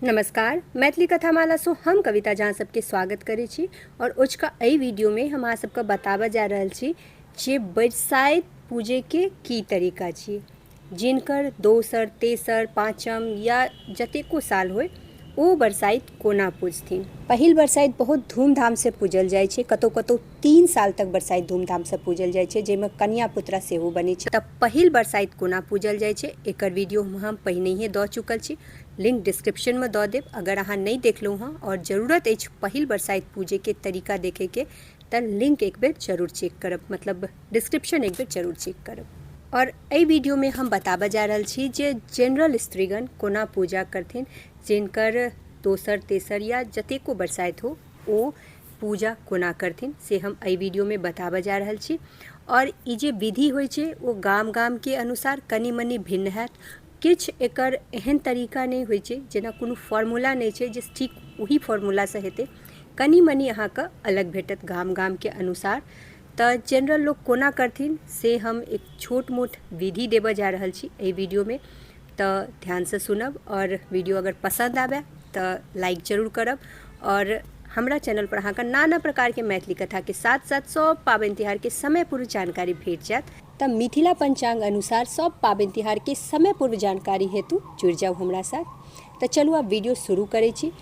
नमस्कार, मैथिली कथामाला सो हम कविता झा सबके स्वागत करै छी और ओझका एहि वीडियो में हम अहाँ सबके बताबऽ जा रहल छी जे बरसाइत पूजे के की तरीका छी। जिनकर दोसर, तेसर, पाँचम या जतेको साल होय ओ बरसाइत कोना पूजथिन। पहिल बरसाइत बहुत धूमधामसँ पूजल जाइ छै। कतौ कतौ 3 साल तक बरसाइत धूमधामसँ पूजल जाइ छै, जाहिमे कनिया पुतरा सेहो बनै छै। तऽ पहिल बरसाइत कोना पूजल जाइ छै एकर वीडियो हम पहिनहिए दऽ चुकल छी, लिंक डिस्क्रिप्शनमे दऽ देब। अगर अहाँ नहि देखलहुँ हँ आओर जरूरत अछि पहिल बरसाइत पूजैके तरीका देखैके तऽ लिंक एक बेर जरूर चेक करब, मतलब डिस्क्रिप्शन एक बेर जरूर चेक करब। आओर एहि वीडियोमे हम बताबऽ जा रहल छी जे जेनरल स्त्रीगण कोना पूजा करथिन, जिनकर दोसर तेसर या जतेको बरसाइत हो ओ पूजा कोना करथिन से हम एहि वीडियोमे बताबऽ जा रहल छी। आओर ई जे विधि होइ छै ओ गाम गामके अनुसार कनि मनि भिन्न हैत। किछु एकर एहन तरीका नहि होइ छै, जेना कोनो फॉर्मूला नहि छै जे ठीक ओही फॉर्मूलासँ हेतै। कनि मनि अहाँके अलग भेटत गाम गामके अनुसार। तऽ जेनरल लोक कोना करथिन से हम एक छोट मोट विधि देबऽ जा रहल छी एहि वीडियोमे, तऽ ध्यानसँ सुनब आओर वीडियो अगर पसन्द आबय तऽ लाइक जरूर करब। आओर हमरा चैनल पर अहाँके नाना प्रकारके मैथिली कथाके साथ साथ सब पाबनि तिहारके समय पूर्व जानकारी भेट जायत। तऽ मिथिला पंचांग अनुसार सब पाबनि तिहारके समय पूर्व जानकारी हेतु जुड़ि जाउ हमरा साथ। तऽ चलू आब वीडियो शुरू करै छी।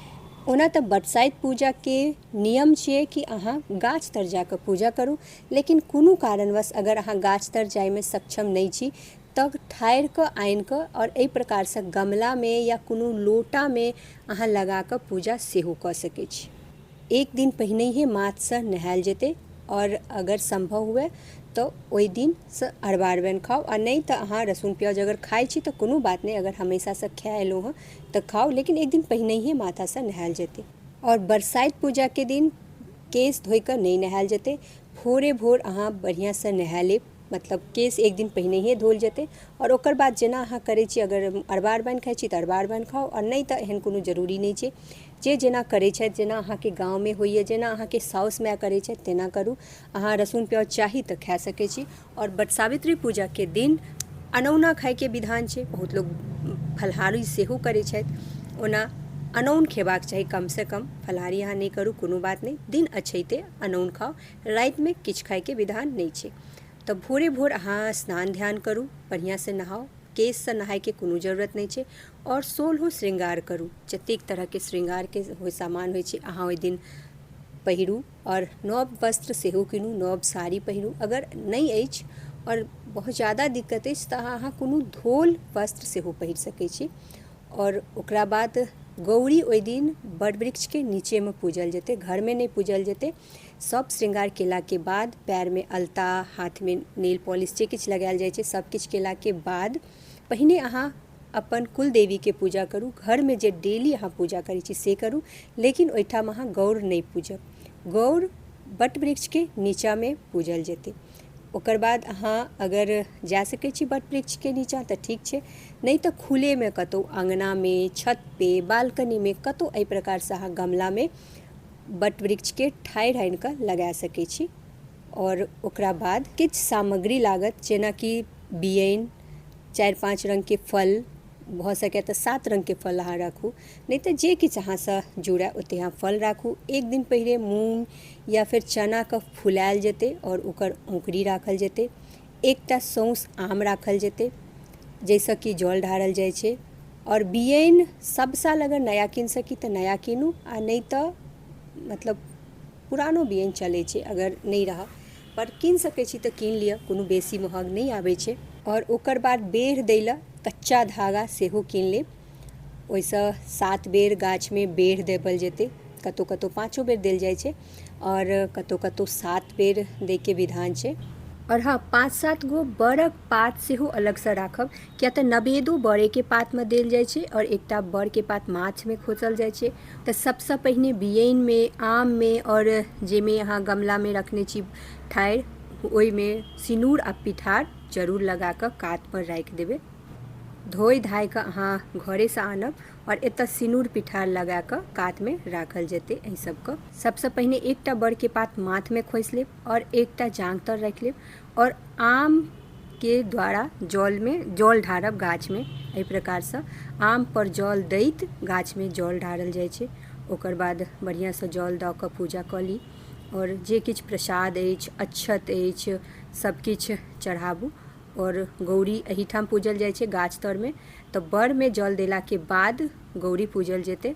ओना तऽ बरसाइत पूजाके नियम छियै कि अहाँ गाछ तर जाकऽ पूजा करू, लेकिन कोनो कारणवश अगर अहाँ गाछ तर जाइमे सक्षम नहि छी तऽ ठाढ़ि कऽ आनि कऽ आओर एहि प्रकारसँ गमलामे या कोनो लोटामे अहाँ लगाकऽ पूजा सेहो कऽ सकै छी। एक दिन पहिनहिए माथसँ नहायल जेतै आओर अगर सम्भव हुए तऽ ओहि दिनसँ अरबा अरबाइन खाउ, आ नहि तऽ अहाँ लहसुन प्याज अगर खाइ छी तऽ कोनो बात नहि, अगर हमेशासँ खाए एलहुँ हँ तऽ खाउ, लेकिन एक दिन पहिनहिए माथासँ नहायल जेतै। आओर बरसाइत पूजाके दिन केश धोइ कऽ नहि नहायल जेतै। भोरे भोर अहाँ बढ़िआँसँ नहा लेब, मतलब केश एक दिन पहिनहिए धोल जेतै आओर ओकर बाद जेना अहाँ करै छी, अगर अरबा अरबाइन खाइ छी तऽ अरबा अरबाइन खाउ, आओर नहि तऽ एहन कोनो जरूरी नहि छै। जे जेना करै छथि, जेना अहाँके गाँवमे होइए, जेना अहाँके साउस माय करै छथि तेना करू। अहाँ लहसुन प्याज चाही तऽ खा सकै छी। आओर वटसावित्री पूजाके दिन अनौना खाइके विधान छै। बहुत लोक फलाहारी सेहो करै छथि। ओना अनौन खेबाक चाही कमसँ कम, फलाहारी अहाँ नहि करू कोनो बात नहि, दिन अछैते अनौन खाउ, रातिमे किछु खाइके विधान नहि छै। तऽ भोरे भोर अहाँ स्नान ध्यान करू, बढ़िआँसँ नहाउ, केशसँ नहाइके कोनो जरूरत नहि छै। आओर सोलहो श्रृंगार करू, जतेक तरहके श्रृंगारके सामान होइ छै अहाँ ओहि दिन पहिरू आओर नव वस्त्र सेहो कीनू, नव साड़ी पहिरू। अगर नहि अछि आओर बहुत ज्यादा दिक्कत अछि तऽ अहाँ कोनो धोल वस्त्र सेहो पहिर सकै छी। आओर ओकरा बाद गौरी ओहि दिन बड़ वृक्षके नीचेमे पूजल जेतै, घरमे नहि पूजल जेतै। सब श्रृंगार केलाके बाद पएरमे अलता, हाथमे नेल पॉलिश जे किछु लगायल जाइ छै सब किछु केलाके बाद पहिने अहाँ अपन कुलदेवीके पूजा करू। घरमे जे डेली अहाँ पूजा करै छी से करू, लेकिन ओहिठाम अहाँ गौर नहि पूजब। गौर बट वृक्षके नीचाँमे पूजल जेतै। ओकर बाद अहाँ अगर जा सकै छी बट वृक्षके नीचाँ तऽ ठीक छै, नहि तऽ खुलेमे कतहु अङ्गनामे, छत पे, बालकनीमे कतहु एहि प्रकारसँ अहाँ गमलामे बट वृक्षके ठाढ़ि आनिकऽ लगा सकै छी। आओर ओकरा बाद किछु सामग्री लागत, जेनाकि बियनि, 4-5 रङ्गके फल, भऽ सकए तऽ 7 रङ्गके फल अहाँ राखू, नहि तऽ जे किछु अहाँसँ जुड़ए ओतेक अहाँ फल राखू। एक दिन पहिले मूँग या फेर चनाके फुलायल जेतै आओर ओकर औँकरी राखल जेतै। एकटा सौँस आम राखल जेतै जाहिसँ कि जल ढारल जाइ छै। आओर बियनि सब साल अगर नया कीन सकी तऽ नया कीनू, आ नहि तऽ मतलब पुरानो बियनि चलै छै अगर नहि रहय, पर कीन सकै छी तऽ कीन लिअ, कोनो बेसी महग नहि आबै छै। आओर ओकर बाद बेढ़ दै लए कच्चा धागा सेहो कीन लेब, ओहिसँ 7 बेर गाछमे बेढ़ देबल जेतै। कतहु कतहु 5 बेर देल जाइ छै आओर कतहु कतहु 7 बेर दैके विधान छै। आओर हँ, 5-7 गो बड़क पात सेहो अलगसँ राखब, किया तऽ नवेदो बड़ेके पातमे देल जाइ छै आओर एकटा बड़के पात माछमे खोसल जाइ छै। तऽ सबसँ पहिने बियनिमे, आममे आओर जाहिमे अहाँ गमलामे रखने छी ठाढ़ि ओहिमे सिनूर आ पिठार जरूर लगाकऽ कातपर राखि देबै। धोइ धाइ कऽ अहाँ घरेसँ आनब आओर एतऽ सिनूर पिठार लगाकऽ कातमे राखल जेतै। एहि सबके सबसँ पहिने एकटा बड़के पात माथमे खोसि लेब आओर एकटा जाँघ तर राखि लेब आओर आमके द्वारा जलमे जल ढारब गाछमे एहि प्रकारसँ। आम पर जल दैत गाछमे जल ढारल जाइ छै। ओकर बाद बढ़िआँसँ जल दऽ कऽ पूजा कऽ ली आओर जे किछु प्रसाद अछि, अक्षत अछि, सब किछु चढ़ाबू। आओर गौरी एहिठाम पूजल जाइ छै गाछ तरमे, तऽ बड़मे जल देलाके बाद गौरी पूजल जेतै।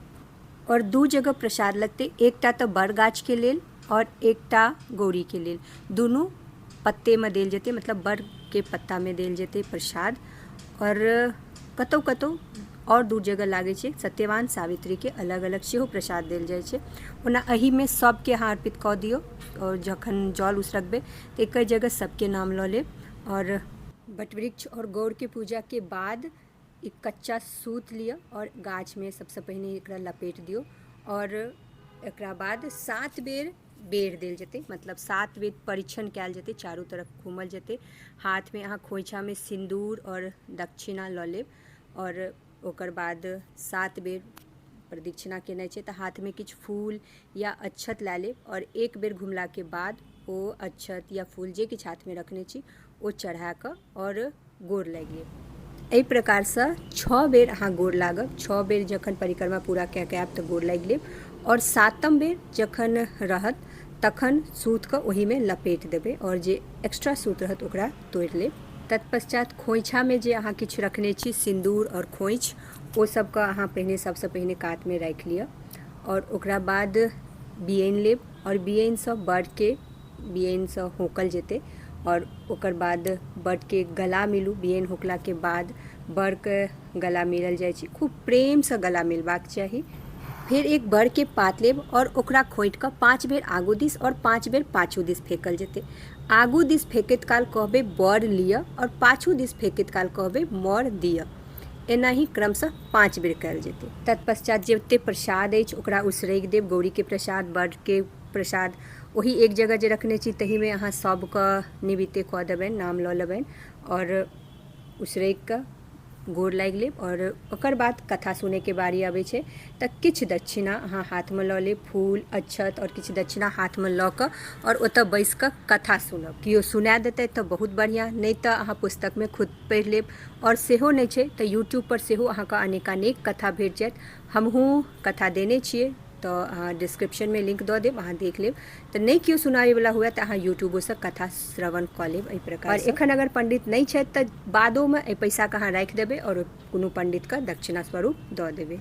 आओर 2 जगह प्रसाद लगतै, एकटा तऽ बड़ गाछके लेल आओर एकटा गौरीके लेल। दुनू पत्तेमे देल जेतै, मतलब बड़के पत्तामे देल जेतै प्रसाद। आओर कतहु कतहु आओर 2 जगह लागै छै, सत्यवान सावित्रीके अलग अलग सेहो प्रसाद देल जाइ छै। ओना एहिमे सबके अहाँ अर्पित कऽ दियौ आओर जखन जल उसरगबै तऽ एके जगह सबके नाम लऽ लेब। आओर वटवृक्ष आओर गौरके पूजाके बाद एक कच्चा सूत लिअ आओर गाछमे सबसँ पहिने एकरा लपेट दियौ आओर एकरा बाद 7 बेर बेर देल जेतै, मतलब 7 बेर परिछन कयल जेतै, चारू तरफ घूमल जेतै। हाथमे अहाँ खोइछामे सिन्दूर आओर दक्षिणा लऽ लेब आओर ओकर बाद 7 बेर प्रदक्षिणा केनाइ छै तऽ हाथमे किछु फूल या अक्षत लए लेब आओर एक बेर घुमलाके बाद ओ अक्षत या फूल जे किछु हाथमे रखने छी ओ चढ़ा कऽ आओर गोर लागि लेब। एहि प्रकारसँ 6 बेर अहाँ गोर लागब। 6 बेर जखन परिक्रमा पूरा कए कऽ आयब तऽ गोर लागि लेब आओर 7म बेर जखन रहत तखन सूतके ओहिमे लपेट देबै आओर जे एक्स्ट्रा सूत रहत ओकरा तोड़ि लेब। तत्पश्चात खोइछामे जे अहाँ किछु रखने छी सिन्दूर आओर खोइछ, ओ सबके अहाँ पहिने सबसँ पहिने कातमे राखि लिअ आओर ओकरा बाद बियैन लेब आओर बियैनसँ बड़के बियैनसँ होंकल जेतै आओर ओकर बाद बड़के गला मिलू। बियैन होंकलाके बाद बड़के गला मिलल जाइ छै, खूब प्रेमसँ गला मिलबाक चाही। फेर एक बड़के पात लेब आओर ओकरा खोँटि कऽ 5 बेर आगू दिस आओर 5 बेर पाछू दिस फेकल जेतै। आगू दिस फेकैत काल कहबै बड़ लिअ आओर पाछू दिस फेकैत काल कहबै मर दिअ। एनाही क्रमशः 5 बेर कयल जेतै। तत्पश्चात जते प्रसाद अछि ओकरा उसरगि देब, गौरीके प्रसाद, बड़के प्रसाद ओही एक जगह जे रखने छी तहीमे अहाँ सबके निमित्ते कऽ देबनि, नाम लऽ लेबनि आओर उसरगि कऽ गोर लागि लेब। आओर ओकर बाद कथा सुनैके बारी अबै छै तऽ किछु दक्षिणा अहाँ हाथमे लऽ लेब, फूल अक्षत आओर किछु दक्षिणा हाथमे लऽ कऽ आओर ओतऽ बैसि कऽ कथा सुनब। केओ सुना देतै तऽ बहुत बढ़िआँ, नहि तऽ अहाँ पुस्तकमे खुद पढ़ि लेब आओर सेहो नहि छै तऽ यूट्यूबपर सेहो अहाँके अनेकानेक कथा भेट जायत। हमहूँ कथा देने छियै तऽ अहाँ डिस्क्रिप्शनमे लिंक दऽ देब, अहाँ देख लेब। तऽ नहि केओ सुनाबैवला हुए तऽ अहाँ यूट्यूबोसँ कथा श्रवण कऽ लेब एहि प्रकार। आओर एखन अगर पंडित नहि छथि तऽ बादोमे एहि पैसाके अहाँ राखि देबै आओर कोनो पंडितके दक्षिणा स्वरूप दऽ देबै।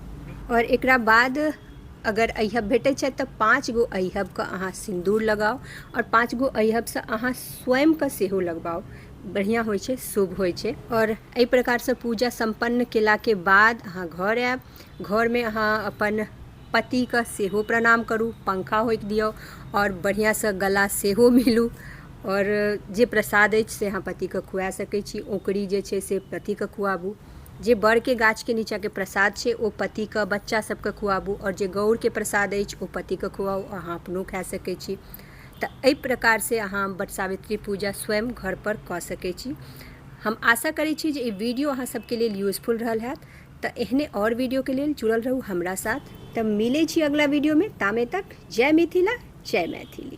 आओर एकरा बाद अगर अहिहब भेटै छथि तऽ 5 गो अहिहबके अहाँ सिन्दूर लगाउ आओर 5 गो अहिहबसँ अहाँ स्वयंके सेहो लगबाउ, बढ़िआँ होइ छै, शुभ होइ छै। आओर एहि प्रकारसँ पूजा सम्पन्न केलाके बाद अहाँ घर आयब। घरमे अहाँ अपन पतिके सेहो प्रणाम करू, पंखा होकि दियौ आओर बढ़िआँसँ गला सेहो मिलू आओर जे प्रसाद अछि से अहाँ पतिके खुआ सकै छी। ओकरी जे छै से पतिके खुआबू। जे बड़के गाछके नीचाँके प्रसाद छै ओ पतिके बच्चा सबके खुआबू आओर जे गौरके प्रसाद अछि ओ पतिके खुआउ, अहाँ अपनो खा सकै छी। तऽ एहि प्रकारसँ अहाँ वट सावित्री पूजा स्वयं घरपर कऽ सकै छी। हम आशा करै छी जे ई वीडियो अहाँ सबके लेल यूजफुल रहल हैत। तऽ एहने आओर वीडियोके लेल जुड़ल रहू हमरा साथ। तऽ मिलै छी अगिला वीडियोमे, तामे तक जय मिथिला, जय मैथिली।